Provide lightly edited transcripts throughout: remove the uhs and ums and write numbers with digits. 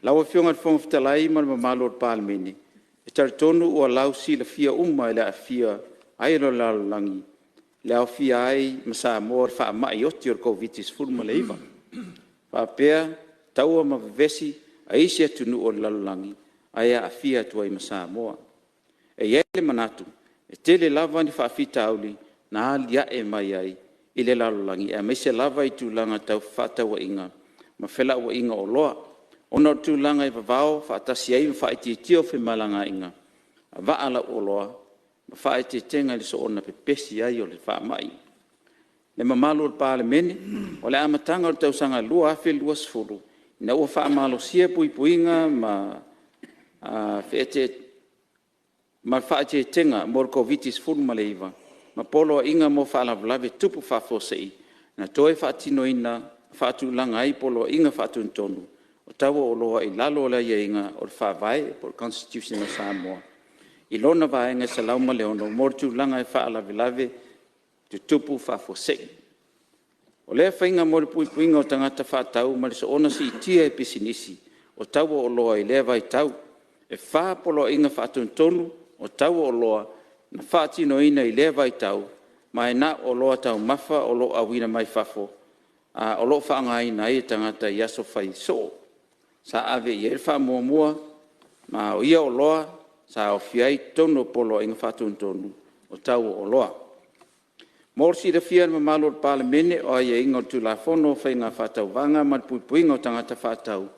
Lau Afioga i le Fofoga Fetalai ma le mamalu o le Palemene, E talitonu ua lausilafia uma i le aafia ai o le lalolagi, e aofia ai ma Samoa i le faamai oti o le Koviti-19, faapea taua ma vevesi a isi atunuu o le lalolagi ae aafia atu ai ma Samoa. E i ai le manatu, e tele lava ni faafitauli na alia'e mai ai i le lalolagi aemaise lava i tulaga tau fefaatauaiga ma felauaiga o oloa, ona o le tulaga i vavao faatasi ai ma faaitiitia o femalagaaiga a vaa lau oloa ma faaeteetega i le soona pepesi ai o le faamai. Le mamalu o le Palemene, O le amataga o le tausaga 2020, ina ua faamalosia puipuiga ma faaeteetega mo le Koviti-19 ma Poloaiga mo Faalavelave Tutupu Faafuasei, na toe faatulaga ai Poloaiga Faatonutonu o Tau o Oloa i lalo o aiaiga o le Faavae po o le Constitution a Samoa i lona Vaega 106 mo le Tulaga i Faalavelave Tutupu Faafuasei. O lea faiga mo le puipuiga o tagata faatau mai le soona siitia e pisinisi o tau o oloa i lea vaitau. E 4 Poloaiga Faatonutonu o Tau o Oloa na faatinoina i lea vaitau, ma e na o oloa taumafa o lo o auina mai fafo o lo o faaaogaina ai e tagata i aso fai soo, sa ave i ai le faamuamua, ma o ia oloa sa aofia ai i totonu o Poloaiga Faatonutonu o Tau o Oloa. Mo le silafia e le mamalu o le Palemene, o aiaiga o le Tulafono o Faiga Faatauvaga ma le Puipuiga o Tagata Faatau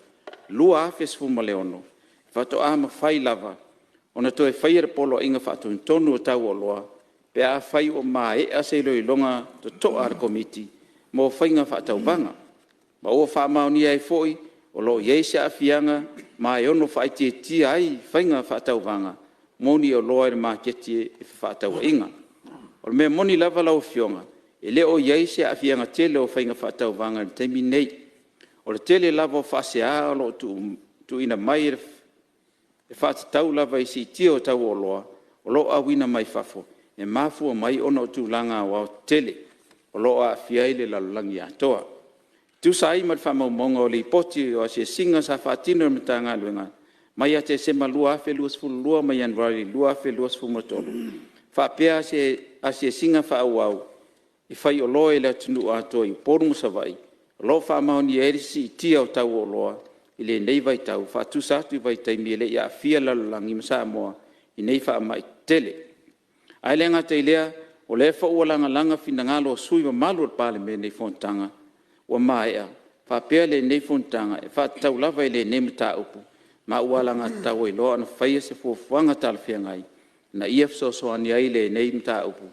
2016, faatoa mafai lava ona toe faia le Poloaiga Faatonutonu o Tau o Oloa pe afai ua maea se iloiloga totoa a le Komiti mo Faiga Faatauvaga, ma ua faamaonia ai foi o lo o i ai se aafiaga ma e ono faaitiitia ai faiga faatauvaga mo ni oloa i le maketi i fefaatauaiga. O le mea moni lava lau Afioga, e le o i ai se aafiaga tele o faiga faatauvaga i le taimi lenei. O le tele lava o faasea o lo o tuuina mai e faatatau lava i le siitia o tau o oloa o lo o auina mai fafo, e mafua mai ona o tulaga aoaotetele o lo o aafia ai le lalolagi atoa. E tusa ai ma le faamaumauga o Lipoti o Asiasiga sa faatino e le Matagaluega mai ia Tesema 2022 ma Ianuari 2023, faapea asiasiga faaauau i faioloa i le atunuu atoa i Upolu ma Savaii, o lo o faamaonia ai le siitia o tau o oloa i lenei vaitau faatusa atu i vaitaimi e le i aafia le lalolagi ma Samoa i nei faamai tetele. Ae le gata i lea, o lea foi ua lagalaga finagalo o sui usufono mamalu o le Palemene i fonotaga ua maea faapea lenei fonotaga e faatatau lava i lenei mataupu, ma ua alagatatau ai loa ona faia se fuafuaga talafeagai ina ia fesoasoani ai i lenei mataupu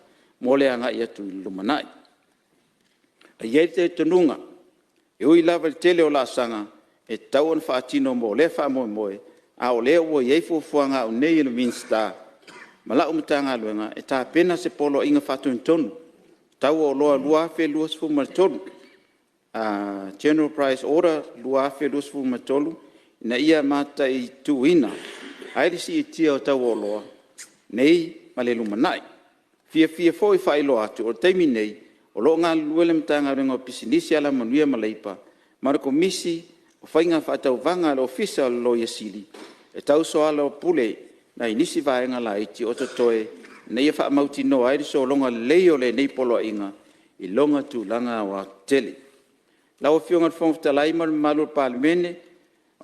mo le agai atu i le lumanai. E i ai le talitonuga, e ui lava i le tele o laasaga e tatau ona faatino mo lea faamoemoe, a o lea ua i ai fuafuaga a au nei o le Minisita ma lau Matagaluega e tapena se Poloaiga Faatonutonu o Tau o Oloa 2023, General Price Order 2023 ina ia mataituina ai le siitia o tau o oloa nei ma le lumanai. E fiafia foi e faailoa atu, o le taimi nei o lo o galulue le Matagaluega o Pisinisi, Alamanuia ma Leipa ma le Komisi o Faiga Faatauvaga a le Ofisa o le Loia Sili e tausoalaupule nai nisi vaega laiti o totoe ina ia faamautinoa ai le sologa lelei o lenei Poloaiga i lona tulaga aoaotetele. Lau Afioga i le Fofoga Fetalai ma le mamalu o le Palemene,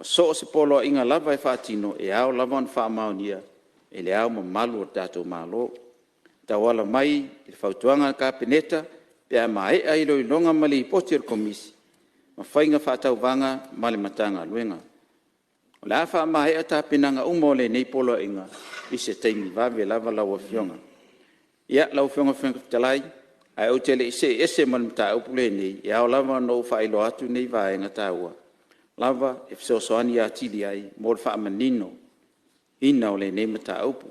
So o se poloaiga lava e faatino, e ao lava ona faamaonia e Le Ao Mamalu o le tatou Malo, e tauala mai i fautuaga a le Kapeneta pe a maea iloiloga ma Lipoti a le Komisi o Faiga Faatauvaga ma le Matagaluega. O le a faamaea tapenaga uma o lenei Poloaiga i se taimi vave lava lau Afioga. Ia, lau Afioga i le Fofoga Fetalai, ae ou te le i see ese ma le mataupu lenei, e ao lava ona ou faailoa atu nei vaega taua lava e fesoasoani atili ai mo le faamaninoina o lenei mataupu.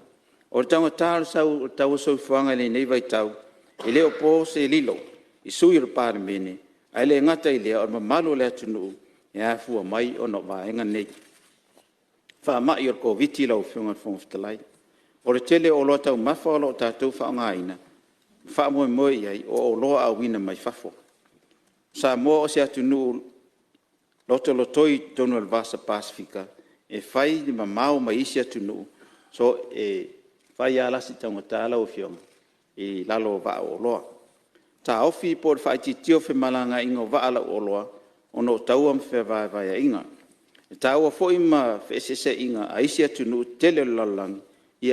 O le taugata o le tau o le soifuaga i lenei vaitau, e le o po se lilo i sui usufono o le Palemene, ae le gata i lea o le mamalu o le atunuu e afua mai ona o vaega nei. Faamai o le Koviti-19 lau Afioga i le Fofoga Fetalai. O le tele o oloa taumafa o lo o tatou faaaogaina ma faamoemoe i ai, o oloa auina mai fafo. O Samoa o se atunuu lotolotoi i totonu o le Vasa Pasefika, e fai le mamao ma isi atunuu, e fai lava la si taugata lau Afioga i lalo o vaa o oloa. Taofi po o le faaitiitia o femalagaaiga o vaa lau oloa ona o taua ma fevaevaeaiga. E taua foi ma feeseeseaiga a isi atunuu tetele o le lalolagi,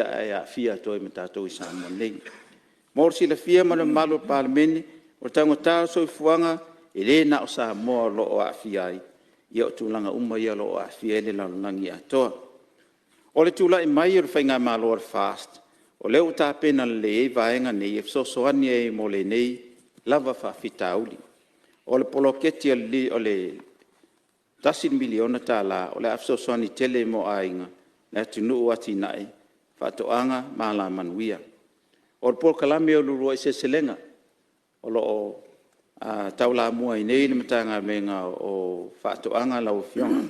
ae aafia atu ai ma tatou i Samoa nei. Mo le silafia ma le mamalu o le Palemene, o le taugata o le soifuaga, e le na o Samoa o lo o aafia ai, o tulaga uma ia o lo o aafia ai le lalolagi atoa. O le tulai mai o le Faigamalo a le FAST, o lea ua tapena lelei ai vaega nei e fesoasoani ai mo lenei lava faafitauli. O le poloketi o le $1 miliona o le a fesoasoani tele mo aiga, le atunuu, atinae, faatoaga ma alamanuia. O le polokalame o le Uluai Seleselega o lo o taulamua ai nei le Matagaluega o Faatoaga lau Afioga.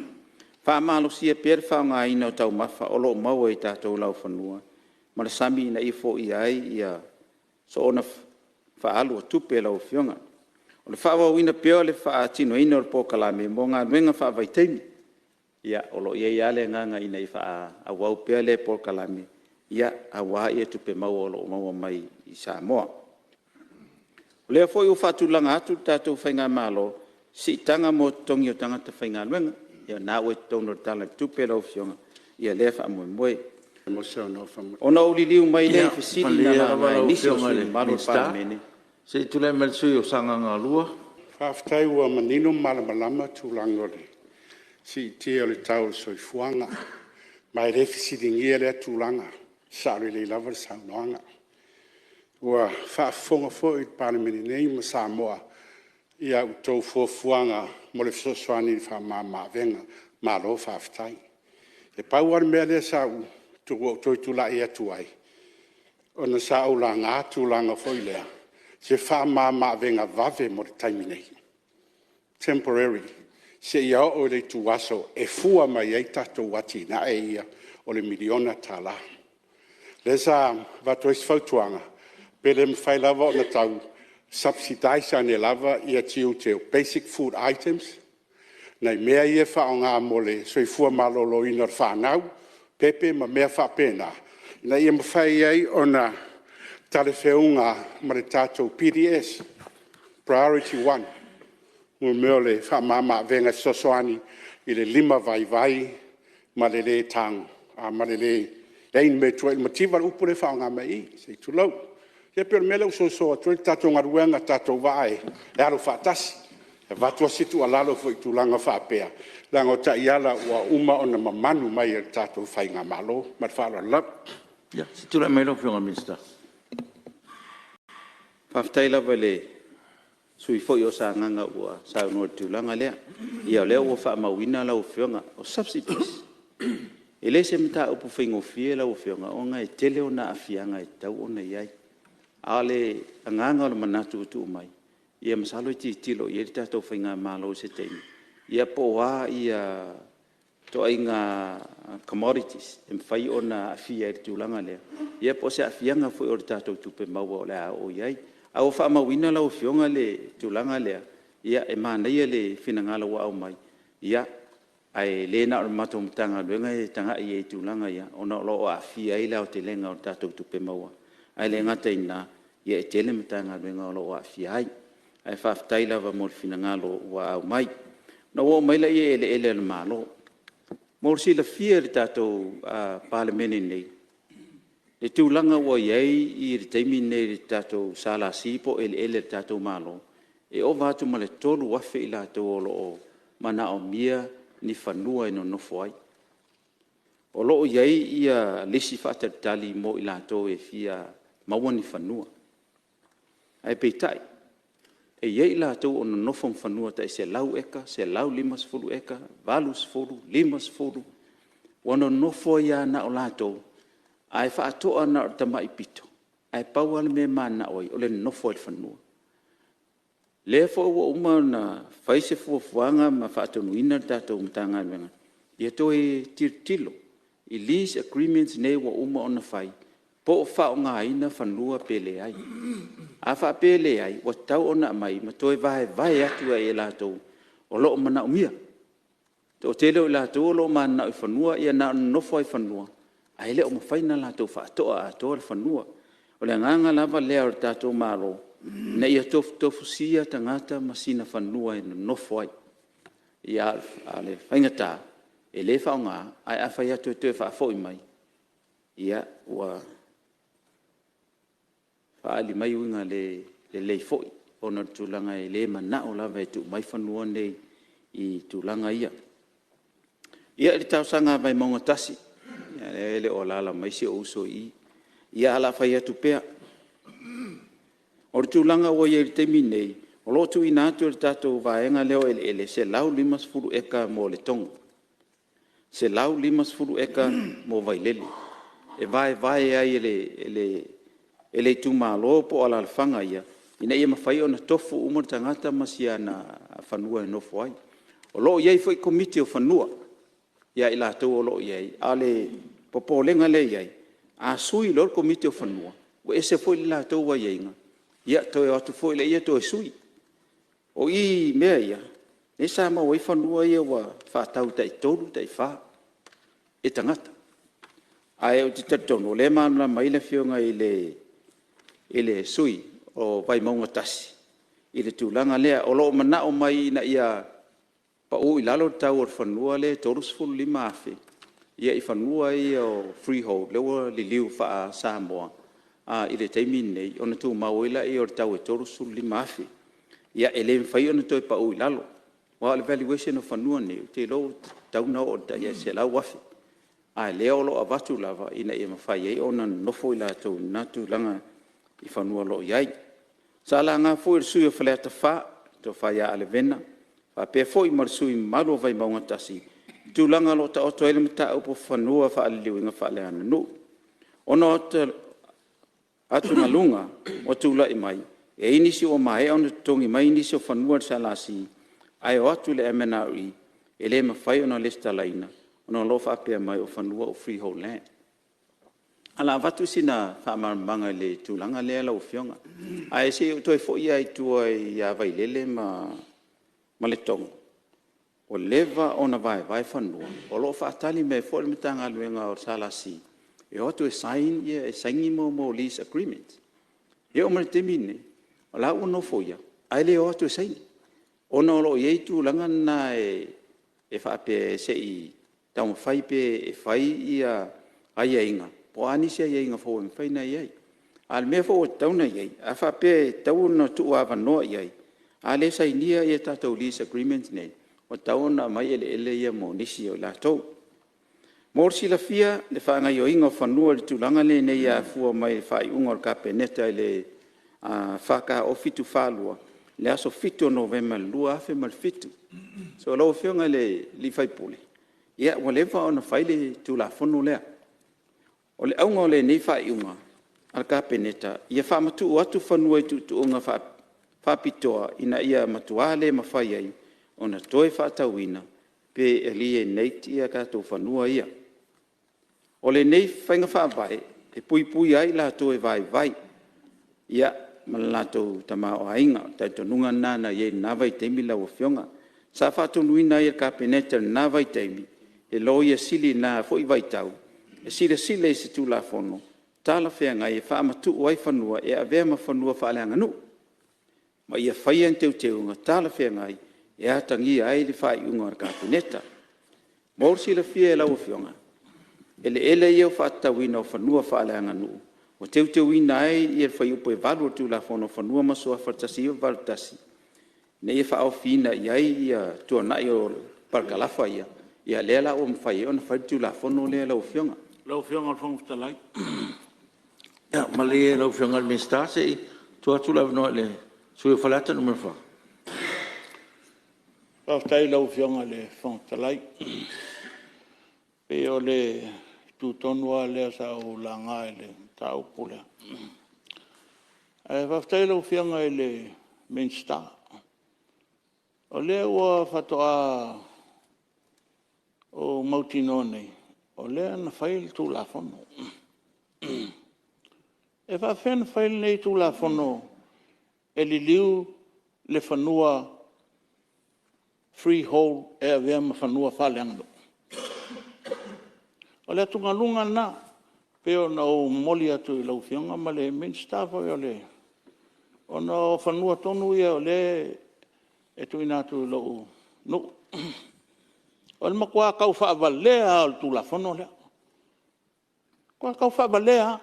Faamalosia pea le faaaogaina o taumafa o lo o maua i tatou laufanua ma le sami ina ia foia ai le soona faaalu o tupe lau Afioga. O le faaauauina pea o le faatinoina o le polokalame mo galuega faavaitaimi. Ia, o lo o i ai lava le agaga ina ia faaauau pea lea polokalame aua tupe maua o lo o maua mai i Samoa. O lea foi ua faatulaga atu le tatou faigamalo i siitaga mo totogi o tagata faigaluega. Ia o lena ua i totonu o le Tala o le Tupe lau Afioga lea faamoemoe. Ona ou liliu mai lea i fesili na laga e nisi o sui usufono mamalu o le Palemene. Ia, malie lava lau Afioga i le Minisita se i tulai mai le sui usufono mo Sagaga 2. Faafetai ua manino ma malamalama tulaga o le siitia o le tau o le soifuaga, ma e le fesiligia lea tulaga, e sao lelei lava le saunoaga. Ua faafofoga foi le Palemene nei ma Samoa i a outou fuafuaga mo le fesoasoani i le faamamaavega. Malo faafetai. E pau lava le mea lea sa ou toe tulai atu ai, ona sa ou laga tulaga foi lea, o se faamamaavega vave mo le taimi nei, temporary, seia oo i le ituaso e fua mai ai tatou atinae ia o le $1miliona. Lea sa avatu ai se fautuaga, pe le mafai lava ona tau subsidize ane lava tiute o basic food items, nai mea ia e faaaoga mo le soifua maloloina o le fanau, pepe ma mea faapena, ina ia mafai ai ona talafeauga ma le tatou PDS Priority 1, mo mea o le faamamaavega e fesoasoani i le limavaivai ma le leai ni mea e tuai, mativa le upu lea e faaaoga mai i i, se i tulou. Ia pei o le mea lea ua soso atu ai le tatou galuega le tatou vaa e alo faatasi. E avatu lava se tuualalo foi i tulaga faapea, leaga o taiala ua uma ona mamanu mai e le tatou faigamalo. Ma le faaaloalo lava. Ia, se i tulai mai lau Afioga i le Minisita. Faafetai lava i le sui usufono foi o Sagaga ua saunoa i le tulaga lea. Ia o lea ua faamauina lau Afioga. O subsidies, e le o se mataupu faigofie lau Afioga ona e tele ona aafiaga e tatau ona i ai. A o le agaga o le manatu ua tuu mai, ia masalo e tilotilo i ai le tatou faigamalo i se taimi, ia po o a ituaiga commodities e mafai ona aafia i le tulaga lea, ia po o se aafiaga foi o le tatou tupe maua o le a oo i ai. Ae ua faamauina lau Afioga le tulaga lea, e manaia le finagalo ua aumai, ae le na o le matou Matagaluega e tagai i ai i tulaga ia, ona o lo o aafia ai le aotelega o tatou tupe maua. Ae le gata i lena, e tele Matagaluega o lo o aafia ai. Ae faafetai lava mo le finagalo ua aumai. Ona ou oo mai lea i eleele a le Malo. Mo le silafia e le tatou Palemene nei le tulaga ua i ai le taimi lenei i le tatou SLC po o eleele a le tatou Malo, e ova atu ma le 3,000 i latou o lo o manaomia ni fanua e nonofo ai. O lo o i ai lisi faatalitali mo i latou e fia maua ni fanua. Ae peitai, e i ai i latou o nonofo ma fanua tai 100 eka, 150 eka, 80, 50, ua nonofo ai lava na o latou, ae faatoa na o le tamai pito, ae pau lava le mea e mananao ai, o le nonofo ai i le fanua. O lea foi ua uma ona fai se fuafuaga ma faatonuina le tatou Matagaluega, ia toe tilotilo i lease agreements nei ua uma ona fai, po o faaaogaina fanua pe leai. A faapea e leai, ua tatau ona aumai ma toe vaevae atu ia i latou o lo o manaomia. Toatele o i latou o lo o mananao i fanua, ia na ona nonofo lava i fanua ae le o mafai ona latou faatoa atoa le fanua. O le agaga lava lea o le tatou Malo, ina ia tofutofusia tagata ma sina fanua e nonofo ai. A o le faigata e le faaaogaina, ae a fai atu e toe faafoi mai, ia ua faaali mai uiga le lelei foi ona o le tulaga e le manao lava e tuu mai fanua nei i tulaga ia. Ia, i le talosaga a Vaimauga 1, ia lea e le o alaala mai si ou uso i i, ae o le a fai atu pea. O le tulaga ua i ai i le taimi lenei, o lo o tuuina atu e le tatou vaega lea o Eleele e 150 eka mo Letogo, 150 eka mo Vailele, e vaevae ai e le itumalo po o alaalafaga ia, ina ia mafai ona tofu uma le tagata ma si ana fanua e nofo ai. O lo o i ai foi Komiti o fanua ia i latou o lo o i ai, a o le popolega lea e i ai, a sui loa le Komiti o Fanua, ua ese foi le latou aiaiga, ia toe o atu foi lea toe sui. O i i mea ia, lea sa maua ai fanua ia ua faatau tai tolu tai fa e tagata. Ae ou te talitonu o lea e malamalama ai le Afioga i le sui usufono o Vaimauga 1 i le tulaga lea. O lo o manao mai ina ia pau i lalo le tau o le fanua lea e $35,000 i fanua ia o freehold lea ua liliu faa-Samoa i le taimi lenei, ona tumau ai lea o le tau e $35,000. Ia e le mafai ona toe pau i lalo, aua o le valuation o fanua nei, ou te iloa ua tatau ona oo i le tai $100,000, a o lea o lo o avatu lava ina ia mafai ai ona nonofo i latou i lena tulaga i fanua o lo o i ai. Sa laga foi e le sui usufono o Faleata 4, le Tofa ia Levena faapea foi ma le sui usufono mamalu o Vaimauga 1, i tulaga o lo o taoto ai le mataupu o fanua faaliliuina faaleaganuu. Ona o atugaluga ua tulai mai, e i ai nisi ua maea ona totogi mai nisi o fanua i le SLC, ae o atu le MNRE e le mafai ona resitalaina ona o lo o faapea mai o fanua o freehold land. Ae o le a avatu sina faamalamalamaga i le tulaga lea lau Afioga. Ae se i ou toe foi lava i tua ia Vailele ma Letogo, ua leva ona vaevae fanua, o lo o faatali mai foi le Matagaluega o le SLC e o atu e saini mo lease agreement. E oo mai i le taimi lenei, o la e ua nofoia, ae le o atu e saini, ona o lo o i ai tulaga na e faapea se i taumafai pea e fai aiaiga, po o a nisi aiaiga fou e mafai ona i ai. A o le mea foi ua tatau ona i ai, a faapea e tatau ona tuuavanoa i ai, a le sainia tatou lease agreements nei, ua tatau ona aumai eleele ia mo nisi o i latou. Mo le silafia i le faagaoioiga o fanua i le tulaga lenei e afua mai i le faaiuga a le Kapeneta i le FK(0742) i le aso 7 Novema 2007. So lau Afioga i le sui usufono, ia ua leva ona fai le Tulafono lea. O le auga o lenei faaiuga a le Kapeneta, ia faamatuu atu fanua i tuutuuga faapitoa ina ia matua le mafai ai ona toe faatauina pe alienate tatou fanua ia. O lenei faiga faavae, e puipuia ai i latou e vaivai ma le latou tamaoaiga. O le talitonuga lena na i ai i lena vaitaimi lau Afioga. Sa faatonuina ai e le Kapeneta i lena vaitaimi le Loia Sili i lena foi vaitau, e silasila i se Tulafono talafeagai e faamatuu ai fanua e avea ma fanua faaleaganuu, ma ia faia ni teuteuga talafeagai e atagia ai le faaiuga a le Kapeneta. Mo le silafia e lau Afioga, o eleele ia ua faatatauina o fanua faaleaganuu, ua teuteuina ai le Fuaiupu 8 o le Tulafono o Fanua ma Suafa 1981, ina ia faaofiina i ai tuanai o parakalafa ia, ia lea la ua mafai ai ona fai le Tulafono lea lau Afioga. Lau Afioga i le Fofoga Fetalai… Ia malie lau Afioga i le Minisita se i tuu atu le avanoa i le sui usufono mo Faleata 4. Faafetai i lau Afioga i le Fofoga Fetalai. E pei o le itu tonu lava lea sa ou laga i le mataupu lea. Ae faafetai i lau Afioga i le Minisita, o lea ua faatoa ou mautinoa nei o lea na fai le Tulafono. E faafefea ona fai lenei Tulafono e liliu le fanua freehold e avea ma fanua faaleaganuu. O le atugaluga lena e pei ona ou momoli atu i lau Afioga ma le Minisita foi o le… Ona o fanua tonu ia o lea e tuuina atu i lou nuu. O le matua tau faavalea lava o le Tulafono lea, matua tau faavalea lava.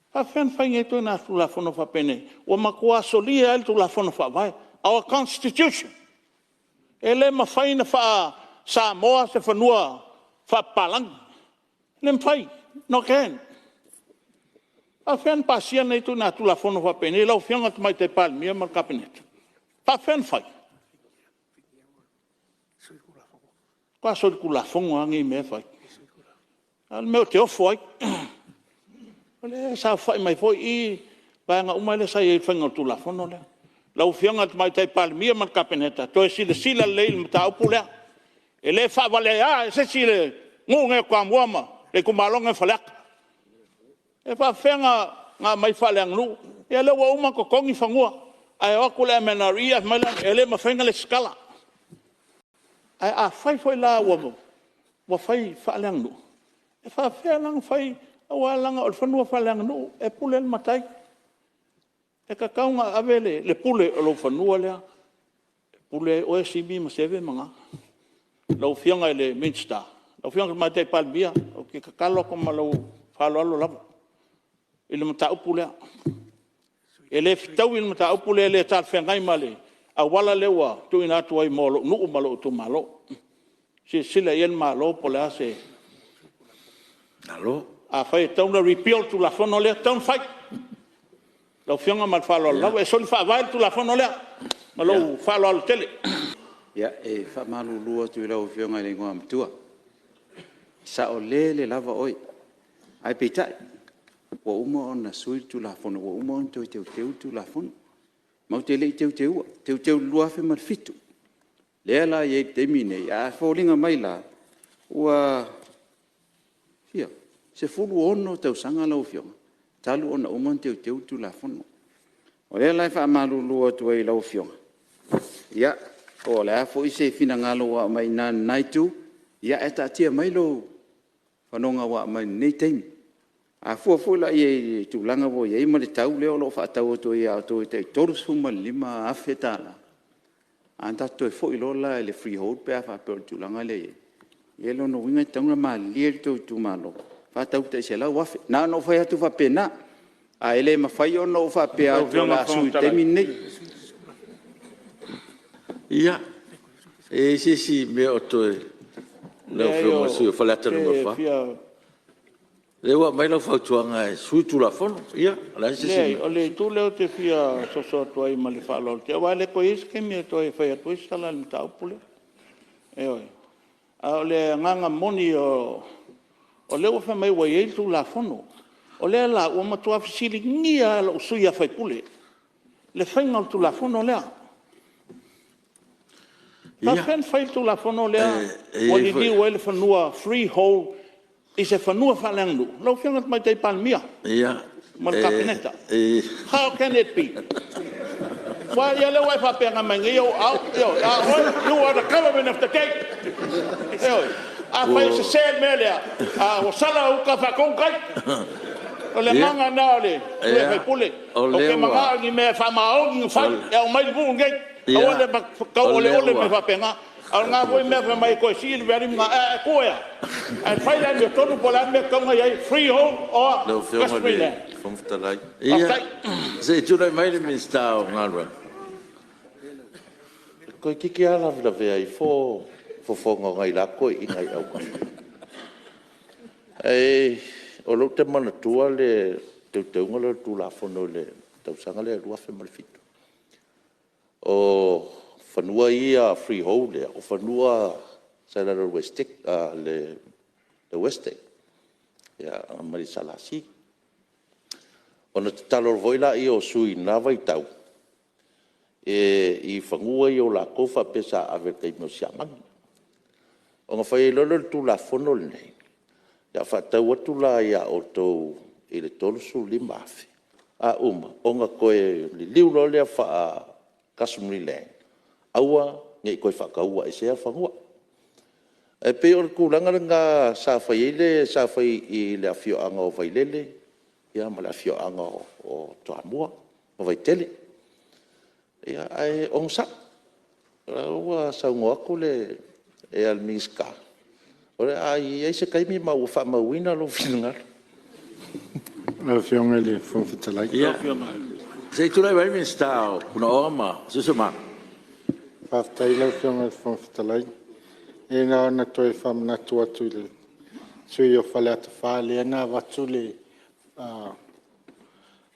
E faafefea ona fai nei ituaiga Tulafono faapenei ua matua solia ai le Tulafono Faavae, our Constitution. E le mafai ona faa-Samoa se fanua faapapalagi, e le mafai, no can. E faafefea ona pasia nei ituaiga Tulafono faapenei lau Afioga i le Tamaitai Palemia ma le Kapeneta? E faafefea ona fai? Matua solitulafono lava nei mea e fai. A o le mea ou te ofo ai, o lea e saofai mai foi i i vaega uma ia sa i ai i le faiga o le Tulafono lea. Lau Afioga i le Tamaitai Palemia ma le Kapeneta, toe silasila lelei i le mataupu lea. E le faavalea e se isi le nuu lenei o Toamua ma le itumalo lenei o Faleata. E faafefea ona aumai faaleaganuu? Ia lea ua uma ona totogi fanua, ae o atu le MNRE ae fai mai le e le mafai ona resitala. Ae afai foi la ua fai faaleaganuu, e faafefea la ona fai aua leaga o le fanua faaleaganuu e pule ai le matai. E tatau ona ave le pule o lou fanua lea e pule ai oe Simi ma Seve ma Na. Lau Afioga i le Minisita, lau Afioga i le Tamaitai Palemia, ou te tatalo atu ma lou faaaloalo lava i le mataupu lea. E le fetaui le mataupu lea, e le talafeagai ma le auala lea ua tuuina atu ai mo lou nuu ma lou itumalo. Silasila i ai le Malo po o le a se… Malo. Afai e tatau ona repeal le Tulafono lea, e tatau ona fai. Lau Afioga ma le faaaloalo lava, e soli Faavae le Tulafono lea. Ma lou faaaloalo tele. Ia, e faamalulu atu i lau Afioga i le Igoamatua, e saolele lava oe. Ae peitai, ua uma ona sui le Tulafono, ua uma ona toe teuteu le Tulafono. Matou te le i teuteua, teuteu i le 2007. Lea la e i ai i le taimi lenei, ae foliga mai la, ua fia? 16 tausaga lau Afioga talu ona uma ona teuteu le Tulafono. O lea la e faamalulu atu ai i lau Afioga, ia po o le a foi se finagalo ua aumai i ina i lena itu, ae taatia mai lou fanoga ua aumai i lenei taimi. A fua foi la i ai i le tulaga ua i ai ma le tau lea o lo o faatau atu ai ia outou i le tai $35,000, ana tatou toe foi loa la i le freehold pe a faapea o le tulaga lea e i ai, o lona uiga e tatau ona malilie le tou itumalo, faatau tai $100,000. Na ona ou fai atu faapena, ae le mafai ona ou faapea atu o le a sui i le taimi lenei. Ia, e i ai se isi mea o totoe lau Afioga i le sui usufono mo Faleata 4? Leai ou te fia… Lea ua aumai lau fautuaga e sui le Tulafono. Ia, o le a se isi mea? Leai, o le itu lea ou te fia soso atu ai ma le faaaloalo tele, aua e le toe i ai se taimi e toe fai atu ai se tala i le mataupu lea. Ioe. A o le agaga moni o lea ua fai mai ua i ai le Tulafono. O lea la ua matua fesiligia lava e lou sui usufono le faiga o le Tulafono lea. E faafefea ona fai le Tulafono lea ua liliu ai le fanua freehold i se fanua faaleaganuu? Lau Afioga i le Tamaitai Palemia ma le Kapeneta, how can it be? Aua o lea ua e faafeagai mai nei ou aao, ioe, a o oe you are the Government of the Day. Ioe. Afai e sese le mea lea, a ua sala uta faatonu tai. O le agaga lena o le sui usufono. Ou te manao i ni mea e faamaoni ona fai e aumai i le nuu lenei. Aua le tauoleole mai faapena. A o lena foi mea fai mai e toe sii le value, ae tuu ea? Ae fai le amiotonu po o le a le mea e tatau ona i ai, freehold or customary land. Ia, se i tulai mai le Minisita o Galuega. Toeitiiti lava lavelavea ifo fofoga o nai la toeaiina i autafa. Ae o lea ou te manatua le teuteuga lea o le Tulafono i le tausaga lea 2007. O fanua ia freehold ia, o fanua sa i lalo o le Esetete Tausi ma le SLC. Ona tatalo foi lea o sui i lena vaitau i fanua ia o latou faapea sa ave i le taimi o siamani. Ona fai ai loa lea o le Tulafono lenei, o le a faatau atu la ia outou i le $35,000, a uma ona toe liliu loa lea faa-customary land, aua ne i toe faataua esea fanua. Ae pei o le tulaga lena sa fai ai le… sa fai i le afioaga o Vailele ma le afioaga o Toamua ma Vaitele. Ia, ae onosai, o la ua saunoa atu le Minisita, o le a i ai se taimi ma ua faamauina lou finagalo. Lau Afioga i le Fofoga Fetalai… Ia, se i tulai mai le Minisita o Punaoa ma Siosiomaga. Faafetai lau Afioga i le Fofoga Fetalai. Ia na ona toe faamanatu atu i le sui usufono o Faleata 4 lea na avatu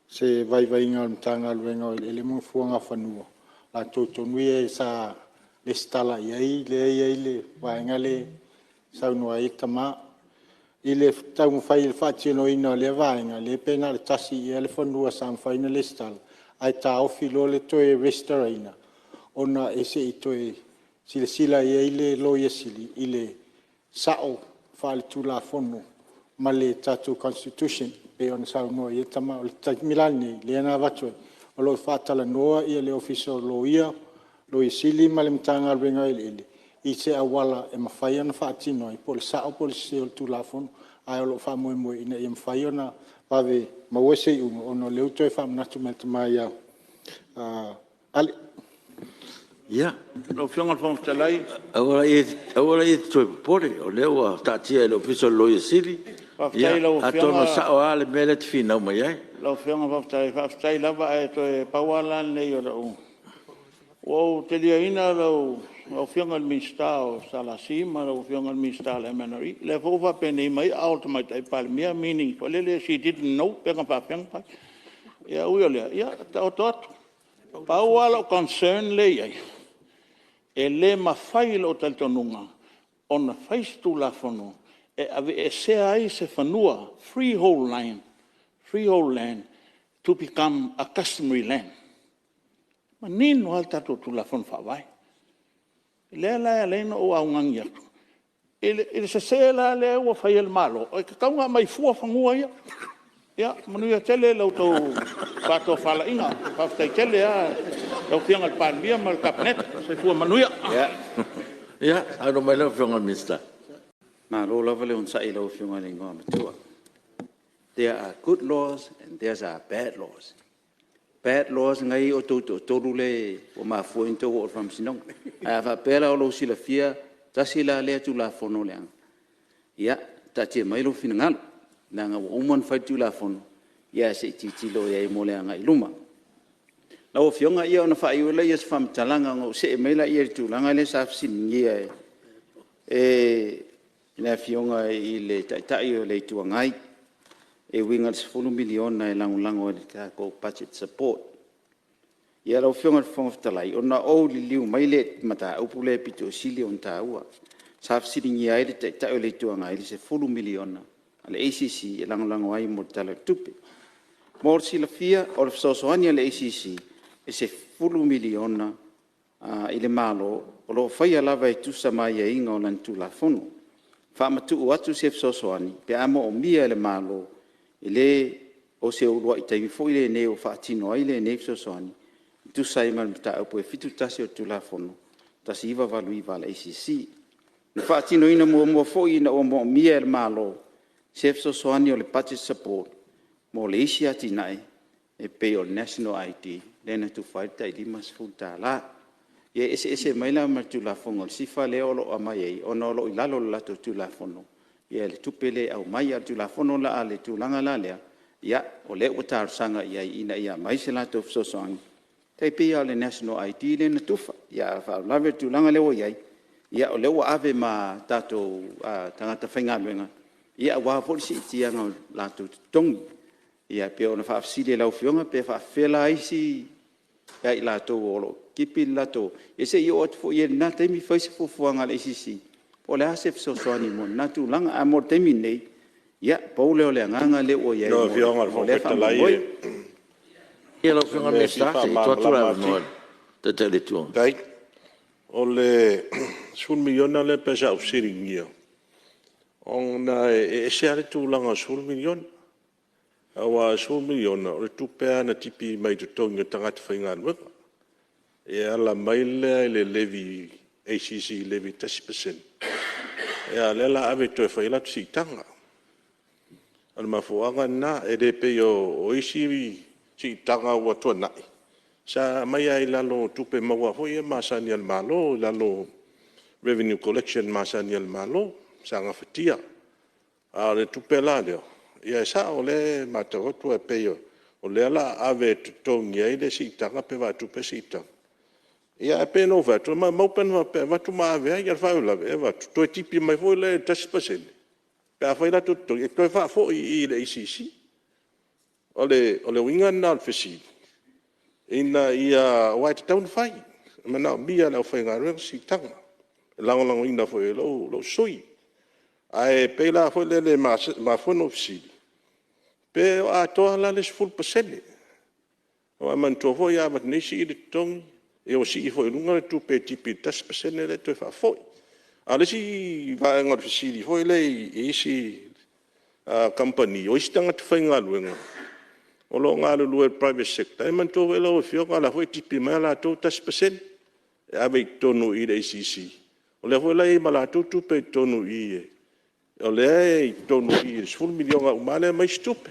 se vaivaiga o le Matagaluega o Eleele ma Fuagafanua, o latou tonu ia sa resitala i ai lea e i ai le vaega lea e saunoa ai le tama. I le taumafai i le faatinoina o lea vaega, lea pe na o le tasi ea le fanua sa mafai ona resitala, ae taofi loa le toe resitalaina ona se i toe silasila i ai le Loia Sili i le sao faaletulafono ma le tatou Constitution e pei ona saunoa i ai le tama. O le taimi la lenei lea na avatu ai, o lo o faatalanoa le Ofisa o Loia, Loia Sili ma le Matagaluega o Eleele i se auala e mafai ona faatino ai, po o le sao po o le sese o le Tulafono. Ae o lo o faamoemoe ina ia mafai ona vave maua se iuga ona o lea ua toe faamanatu mai e le tama ia Ale. Ia, Lau Afioga i le Fofoga Fetalai… aua laia e te toe popole o lea ua taatia i le Ofisa o le Loia Sili, Faafetai i lau Afioga. Atonu e sao lava le mea lea e te finau mai ai. Lau Afioga faafetai, faafetai lava ae toe pau lava la lenei o lau… Ua ou taliaina lau Afioga i le Minisita o le SLC ma lau Afioga i le Minisita o le MNRE. O lea foi ua faapenei mai aao o le Tamaitai Palemia, meaning foi lele she didn't know pe na faapefea ona fai. Ae ui o lea, ia taoto atu. Pau lava lou concern lea e i ai, e le mafai i lou talitonuga ona fai se Tulafono e aveesea ai se fanua, freehold land to become a customary land. E manino lava le tatou Tulafono Faavae. O lea la e ala ai ona ou augani atu i le sese la lea ua fai e le Malo, e tatau ona aumai fua fanua ia. Ia manuia tele la outou faatofalaiga. Faafetai tele lava i lau Afioga i le Palemia ma le Kapeneta. Soifua manuia. Ia, saunoa mai lau Afioga i le Minisita. Malo lava le onosai i lau Afioga i le Igoamatua. There are good laws and there are bad laws. Bad laws na e i ai outou e toatolu lea ua mafua ai ona outou oo i le Faamasinoga. Ae a faapea la o lou silafia tasi la lea Tulafono leaga, ia taatia mai lou finagalo leaga ua uma ona fai le Tulafono, ae se i tilotilo i ai mo le agai i luma. Lau Afioga ia ona faaiu ai lea o se faamatalaga ona ou see mai lea i le tulaga lea sa fesiligia e le Afioga i le Taitai o le Itu Agai e uiga i le $10 miliona e lagolago ai i le tatou Budget Support. Ia lau Afioga i le Fofoga Fetalai, ona ou liliu mai lea i le mataupu lea e pito sili ona taua, sa fesiligia ai le Taitai o le Itu Agai i le $10 miliona a le ACC e lagolago ai mo le Tala o le Tupe. Mo le silafia o le fesoasoani a le ACC e $10 miliona i le Malo o lo o faia lava e tusa ma aiaiga o lana Tulafono. E faamatuu atu se fesoasoani pe a moomia e le Malo, e le o se uluai taimi foi lenei ua faatino ai lenei fesoasoani e tusa ai ma le Mataupu 71 o le Tulafono 1989 a le ACC. Na faatinoina muamua foi ina ua moomia e le Malo se fesoasoani o le Budget Support mo le isi atinae e pei o le National ID lea na tufa ai le tai $50. Ia e eseese mai la ma le Tulafono a le SIFA lea o lo o aumai ai, ona o lo o i lalo o le latou Tulafono le tupe lea e aumai. A o le Tulafono la a le tulaga la lea, ia o lea ua talosaga i ai ina ia aumai se latou fesoasoani, e tai pei lava o le National ID lea na tufa. Ae o le faalavelave o le tulaga lea ua i ai, o lea ua ave ma tatou tagata faigaluega aua foi le siitiaga o latou totogi. Ia e pei ona faafesili e lau Afioga pe faapefea la isi ia i latou o lo o tipi le latou… Ia se i oo atu foi i ai i lena taimi fai se fuafuaga a le ACC po o le a se fesoasoani mo lena tulaga. Ae mo le taimi nei, ia pau lea o le agaga lea ua i ai Lau Afioga i le mo lea Fofoga Fetalai… Ia lau Afioga i le Minisita se i tuu atu le avanoa i le Taitai o le Itu Agai. Faafetai. O le $10 miliona lea pei sa ou fesiligia ona e ese lava le tulaga o le $10 miliona, aua o le $10 miliona o le tupe lava na tipi mai totogi o tagata faigaluega e ala mai lea i le levy ACC levy 1%, a o lea o le a ave e toe fai ai latou siitaga. O le mafuaaga lena. E le pei o isi siitaga ua tuanai sa aumai lava i lalo o tupe maua foi ia masani a le Malo i lalo o revenue collection masani a le Malo sa gafatia. A o le tupe la lea, ia e sao o lea e matau atu e pei o lea o le a ave e totogi ai le siitaga pe faatupe le siitaga. Ae pei ona ou fai atu, maumau pe ana faapea e avatu ma ave ai, a o le faalavelave e avatu toe tipi mai foi lea i le 1% pe afai la e toe totogi e toe faafoi i le ACC. O le uiga lena o le fesili ina ia… aua e tatau ona fai, e manaomia e le aufaigaluega siitaga, e lagolagoina foi e lou sui usufono. Ae pei la foi lele e mafua ona ou fesili, pe o atoa la le 10%? Aua manatua foi a avatu nei sii le totogi, ia ua sii foi i luga le tupe e tipi i le 1% lea toe faafoi. A o le isi vaega o le fesili foi lea i isi kamupani, o isi tagata faigaluega o lo o galulue i le private sector, ia manatua foi lau Afioga o la e foi e tipi mai a latou 1% e ave i totonu i le ACC, o lea foi la e i ai ma latou tupe i totonu i i, o lea e i totonu i i le $10 miliona uma lava lea ma isi tupe.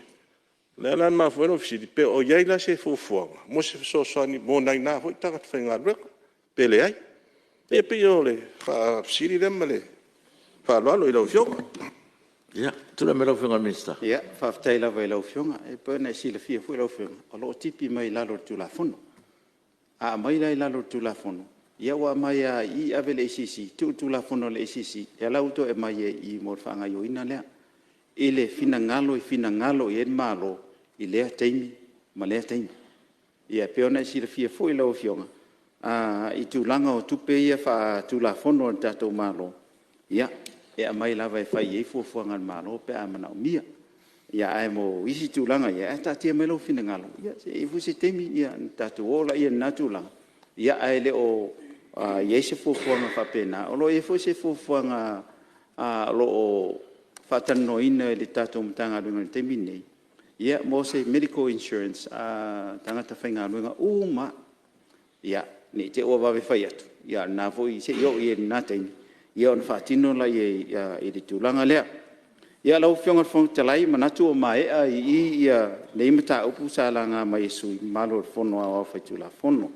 O lea la na mafua ai ona ou fesili, po o i ai la se fuafuaga mo se fesoasoani mo nai na foi tagata faigaluega pe leai. Ia pei o le faafesili lea ma le faaaloalo i lau Afioga. Ia, tulai mai lau Afioga i le Minisita. Faafetai lava i lau Afioga. E pei ona e silafia foi lau Afioga, o lo o tipi mai lalo o le Tulafono. A aumai la i lalo o le Tulafono, ia ua aumai lava i i ave i le ACC, tuu i le Tulafono a le ACC, lea la ua toe aumai ai i i mo le faagaoioiga lea, i le finagalo e finagalo i ai le Malo i lea taimi ma lea taimi. Ia e pei ona e silafia foi lau Afioga, i tulaga o tupe ia faatulafono a le tatou Malo, ia, e aumai lava e fai i ai fuafuaga a le Malo pe a manaomia. Ae mo isi tulaga ia, ae taatia mai lou finagalo se i i ai foi se taimi ona tatou oo lea i lena tulaga, ae le o i ai se fuafuaga faapena. O lo o i ai foi se fuafuaga o lo o faatalanoaina e le tatou Matagaluega i le taimi lenei mo se medical insurance a tagata faigaluega uma lava. Ia, ne i te i ua vave fai atu, a o lena foi se i oo i ai i lena taimi ona faatino lea i le tulaga lea. Ia, lau Afioga i le Fofoga Fetalai, e manatu ua maea i i nei mataupu sa laga mai e sui usufono mamalu o le Fono Aoao Faitulafono.